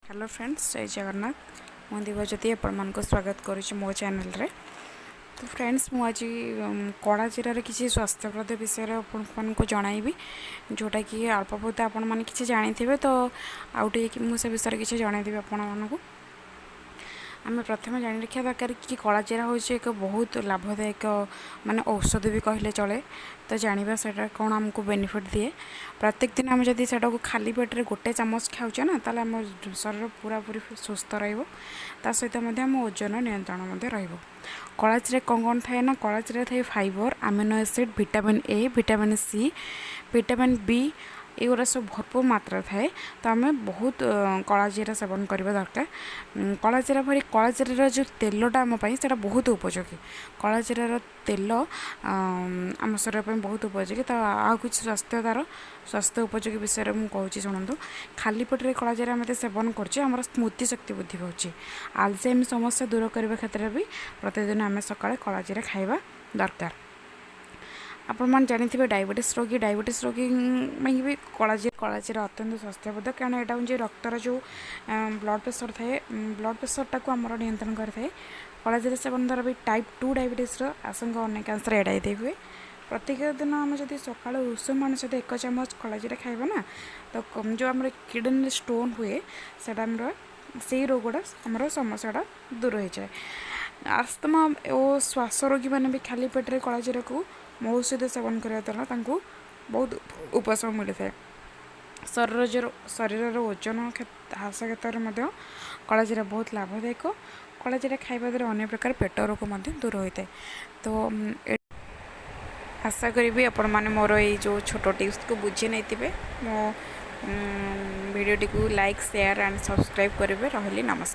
Hello friends, ଜୟ ଜଗନ୍ନାଥ। ମୁଁ ଦିବ୍ୟଜ୍ୟୋତି ଆପଣମାନଙ୍କୁ ସ୍ୱାଗତ କରୁଛି ମୋ ଚ୍ୟାନେଲରେ। ତ ଫ୍ରେଣ୍ଡସ୍, ମୁଁ ଆଜି କଳା ଜିରାର କିଛି ସ୍ୱାସ୍ଥ୍ୟପ୍ରଦ ବିଷୟରେ ଆପଣମାନଙ୍କୁ ଜଣାଇବି, ଯେଉଁଟାକି ଅଳ୍ପ ବହୁତ ଆପଣମାନେ କିଛି ଜାଣିଥିବେ। ତ ଆଉ ଟିକେ ମୁଁ ସେ ବିଷୟରେ କିଛି ଜଣାଇଦେବି ଆପଣମାନଙ୍କୁ। ଆମେ ପ୍ରଥମେ ଜାଣି ରଖିବା ଦରକାର କି କଳା ଜିରା ହେଉଛି ଏକ ବହୁତ ଲାଭଦାୟକ, ମାନେ ଔଷଧ ବି କହିଲେ ଚଳେ। ତ ଜାଣିବା ସେଇଟା କ'ଣ ଆମକୁ ବେନିଫିଟ୍ ଦିଏ। ପ୍ରତ୍ୟେକ ଦିନ ଆମେ ଯଦି ସେଇଟାକୁ ଖାଲି ପେଟରେ ଗୋଟେ ଚାମଚ ଖାଉଛେ ନା, ତାହେଲେ ଆମ ଶରୀର ପୁରାପୁରି ସୁସ୍ଥ ରହିବ। ତା ସହିତ ମଧ୍ୟ ଆମ ଓଜନ ନିୟନ୍ତ୍ରଣ ମଧ୍ୟ ରହିବ। କଳା ଜିରା କ'ଣ କ'ଣ ଥାଏ ନା, କଳା ଜିରା ଥାଏ fibre, amino acid, vitamin A, vitamin C, vitamin B, ଏଗୁଡ଼ା ସବୁ ଭରପୁର ମାତ୍ରାରେ ଥାଏ। ତ ଆମେ ବହୁତ କଳା ଜିରା ସେବନ କରିବା ଦରକାର। କଳା ଜିରା ଭଳି କଳା ଜିରାର ଯେଉଁ ତେଲଟା ଆମ ପାଇଁ ସେଇଟା ବହୁତ ଉପଯୋଗୀ। କଳା ଜିରାର ତେଲ ଆମ ଶରୀର ପାଇଁ ବହୁତ ଉପଯୋଗୀ। ତ ଆଉ କିଛି ସ୍ୱାସ୍ଥ୍ୟ, ତା'ର ସ୍ୱାସ୍ଥ୍ୟ ଉପଯୋଗୀ ବିଷୟରେ ମୁଁ କହୁଛି, ଶୁଣନ୍ତୁ। ଖାଲି ପେଟରେ କଳା ଜିରା ଆମେ ସେବନ କରୁଛେ, ଆମର ସ୍ମୃତି ଶକ୍ତି ବୃଦ୍ଧି ପାଉଛି। ଆଲଜାଇମର ସମସ୍ୟା ଦୂର କରିବା କ୍ଷେତ୍ରରେ ବି ପ୍ରତିଦିନ ଆମେ ସକାଳେ କଳା ଜିରା ଖାଇବା ଦରକାର। ଆପଣମାନେ ଜାଣିଥିବେ, ଡାଇବେଟିସ୍ ରୋଗୀ ପାଇଁ ବି କଳା ଜିରା ଅତ୍ୟନ୍ତ ସ୍ୱାସ୍ଥ୍ୟପ୍ରଦ, କାରଣ ଏଇଟା ହେଉଛି ରକ୍ତର ଯେଉଁ ବ୍ଲଡ଼ ପ୍ରେସର ଥାଏ, ବ୍ଲଡ଼ ପ୍ରେସରଟାକୁ ଆମର ନିୟନ୍ତ୍ରଣ କରିଥାଏ। କଳା ଜିରା ସେବନ ଦ୍ୱାରା ବି ଟାଇପ୍ 2 ଡାଇବେଟିସ୍ର ଆଶଙ୍କା ଅନେକାଂଶରେ ଏଡ଼ାଇ ଦେଇ ହୁଏ। ପ୍ରତ୍ୟେକ ଦିନ ଆମେ ଯଦି ସକାଳୁ ଉଷୁମ ପାଣି ସହିତ ଏକ ଚାମଚ କଳା ଜିରା ଖାଇବା ନା, ତ ଯେଉଁ ଆମର କିଡ଼ନୀ ଷ୍ଟୋନ୍ ହୁଏ, ସେଇଟା ଆମର ସେଇ ରୋଗଟା, ଆମର ସମସ୍ୟାଟା ଦୂର ହେଇଯାଏ। ଆସ୍ତମା ଓ ଶ୍ୱାସ ରୋଗୀମାନେ ବି ଖାଲି ପେଟରେ କଳା ଜିରାକୁ ମହୁ ସହିତ ସେବନ କରିବା ଦ୍ୱାରା ତାଙ୍କୁ ବହୁତ ଉପଶମ ମିଳିଥାଏ। ଶରୀରର ଓଜନ ହ୍ରାସ କ୍ଷେତ୍ରରେ ମଧ୍ୟ କଳା ଜିରା ବହୁତ ଲାଭଦାୟକ। କଳା ଜିରା ଖାଇବା ଦ୍ୱାରା ଅନେକ ପ୍ରକାର ପେଟ ରୋଗ ମଧ୍ୟ ଦୂର ହୋଇଥାଏ। ତ ଆଶା କରିବି ଆପଣମାନେ ମୋର ଏଇ ଯେଉଁ ଛୋଟ ଟିପ୍ସକୁ ବୁଝି ନେଇଥିବେ। ମୋ ଭିଡ଼ିଓଟିକୁ ଲାଇକ୍, ସେୟାର ଆଣ୍ଡ ସବସ୍କ୍ରାଇବ୍ କରିବେ। ରହିଲି, ନମସ୍କାର।